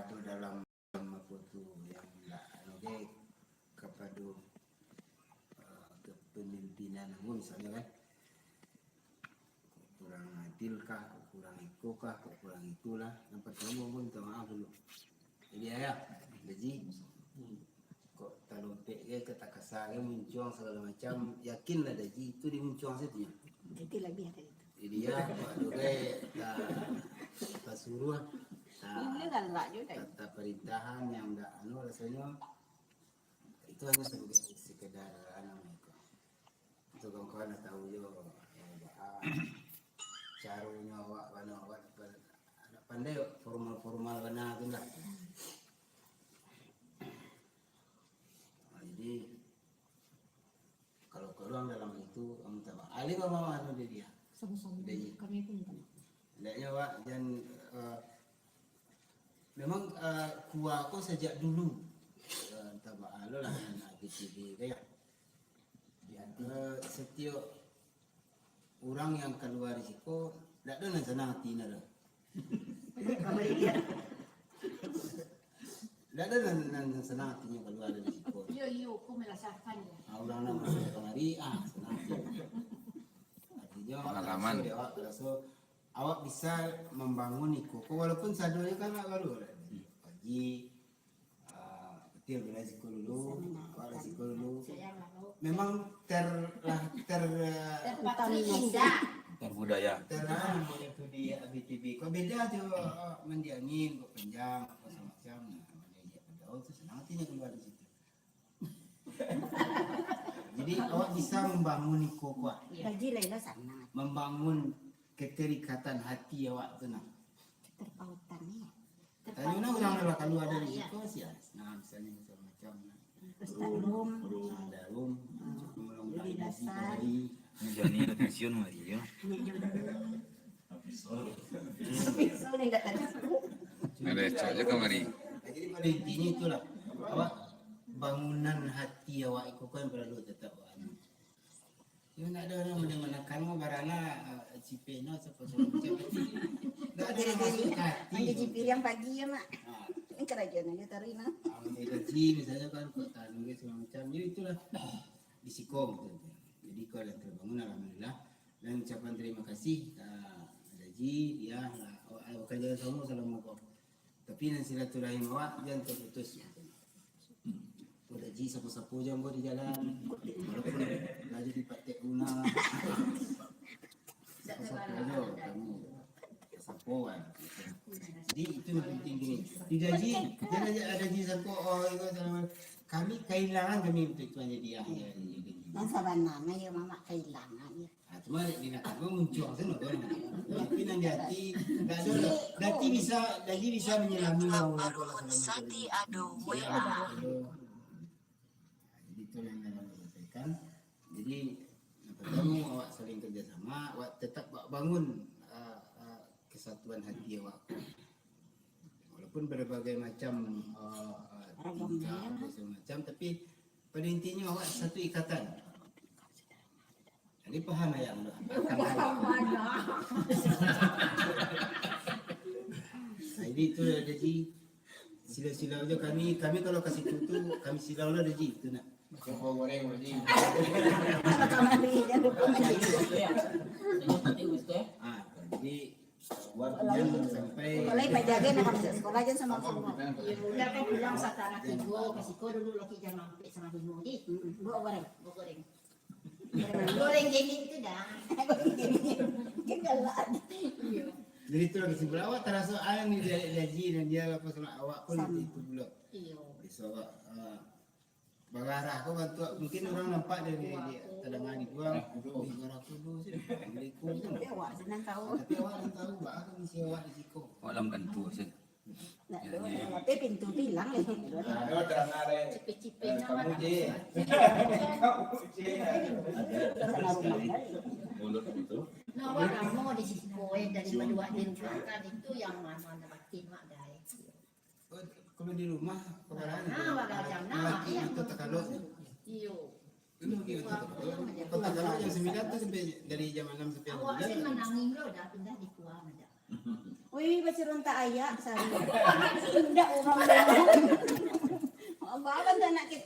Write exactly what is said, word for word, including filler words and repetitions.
Atau dalam, dalam apa tu yang nak anu ke, kepada, eh, kepemimpinan aku misalnya kan. Kok kurang adil kah, kok kurang iko kah, kok kurang itulah. Yang pertama aku minta maaf dulu. Jadi ayah, jadi kok talompek ke, kok takasa ke, muncuang sagalo macam, yakinlah Daji itu di muncuang situ nyo. Jadi labiah dari itu. Jadi ya, kok ado ke, ta-, tasuruah, ta-, Ini galak juga. Ta-, taparintahan yang dak anu rasonyo, itu hanyo sebagai sekedar anu itu. Itu kawan-kawan lah tahu jo, eh, baa caronyo awak, bana awak, dak pandai formal-formal bana tu lah. Nah, jadi, kalau kurang dalam itu, kamu tambah. Alih mama anu dia, dia. Sama-sama. Udah, iya. Kami pun minta maaf. Hendaknya awak jan, eh, memang, eh, kuah ko sajak dulu. Eh, entah baa lo lah, dengan A B C D tu ya. Eh, setiap urang yang kalua dari siko, dak ado nan sanang ati nyo doh. Dak ado nan, nan, nan sanang atinyo kalua dari siko. Iyo, iyo, aku merasakan ya. Ah, urang nan masuak kamari, ah, sanang ati. Artinyo, pengalaman. Raso dek awak, raso awak bisa mambangun iko ko, walaupun sadonyo kan awak baru lah. Kaji, ah, kecil, bela siko dulu, awak bela siko dulu. Memang ter-, lah, ter-, Terpatri indah. Terbudaya. Ter-, anu, model tu di A B T B. Kok beda tu, ah, mandiangin, kok panjang, kok samacam, nah, mandiangin, kok daun tu sanang atinyo kalua dari situ. Jadi, awak bisa mambangun iko kuah. Kaji Laila sanang. Mambangun keterikatan hati awak tu nah. Keterpautan, ya. Tanyo nah urang lah kalua dari siko, sia. Nah, misalnyo macam-macam nah. Ustaz Rum. Nah, ada Rum. Jadi dasar. Ini Joni ada pensiun mari ya. Ini Joni. Tapi soal yang dak tadi. Ada cak je kamari. Jadi pada intinyo itulah. Awak bangunan hati awak iko kan paralu tetap awak anu. Yo, ndak ado urang manakan mah barana, eh, cipek no, sapa-sapa cipek. Ndak ado urang masuk ka ati. Mandi cipiriang pagi ya, Mak. Ah. Ini karajo aja taruih nah. Ah, mandi gaji misalnyo kan, kok tanu ge sagalo macam. Jadi itulah. Di siko gitu. Jadi kau lah terbangun, alhamdulillah. Dan ucapan terima kasih ka Daji, ya, lah, awak, awak bakarjo samo salamo ko. Tapi nan silaturahim awak jan taputus. Ko Daji sapo-sapo jan ko di jalan. Walaupun laju dipatek guna. Sapo-sapo jo kami. Sapo kan. Jadi itu yang penting gini. Di Daji, jan Daji sangko, oh, iko salah. Kami kahilangan kami untuk itu hanya dia. Yang sabananyo yo Mamak kahilangan yo. Ah, cuma di nakal ko muncuang tu, kan? Tapi nan di ati, dak ado, dak ati bisa, dak ati bisa manyalami urang ko lah. Jadi, itu yang nak kami sampaikan. Jadi, yang pertama, awak saling kerjasama, awak tetap ba-, bangun, ah, ah, kesatuan hati awak. Walaupun berbagai macam, ah, ah, tingkah, macam-macam, tapi pada intinyo awak satu ikatan. Jadi paham ayah tu? Paham ayah. Nah, jadi tu lah, jadi silau-silau je kami. Kami kalau ka situ tu, kami silau lah, jadi tu nak. Kau goreng, Bang Ji. Kamari, jangan lupa. Ah, jadi Kalau lagi pajaga nak masuk sekolah, jangan sama-sama. Iyo, udah kan pulang satangah tigo, ka siko dulu lagi jam ampek satangah limo, di. Mm-mm. Buat goreng. Buat goreng. Goreng jenin tu dah. Goreng jenin. Kan galak. Iyo. Jadi itulah kesimpulan awak, taraso ayo ni dia gaji dan dia apa sama awak pun itu pulo. Iyo. Besok awak, ah, Bagarah ko bantuak, mungkin urang nampak dari, di, tadanga di guang, "Ih, garah kudo sih, baliku tu." Tapi awak senang tahu. Tapi awak nan tahu, baa kondisi awak di siko. Awak dalam kantua sajo. Nak tu, tapi pintu tu hilang. Ada terang ada. Cipik-cipik nama kamu je. Kamu je. Ada, ada sekali mulut itu. Nah, awak lama di siko, eh, dari dua di rumah kan, itu yang mana batin, Mak, dai. Oh, kalau di rumah, kabaran. Ah, bagadang, nah, laki itu takalok. Iyo. Itu laki itu takalok. Kalau takalok jam sembilan tu sampai, dari jam enam sampai jam sembilan. Awak sih manangih lo dah pindah di kuang aja. Wih, bacirontak ayak sari. Indak urang dulu.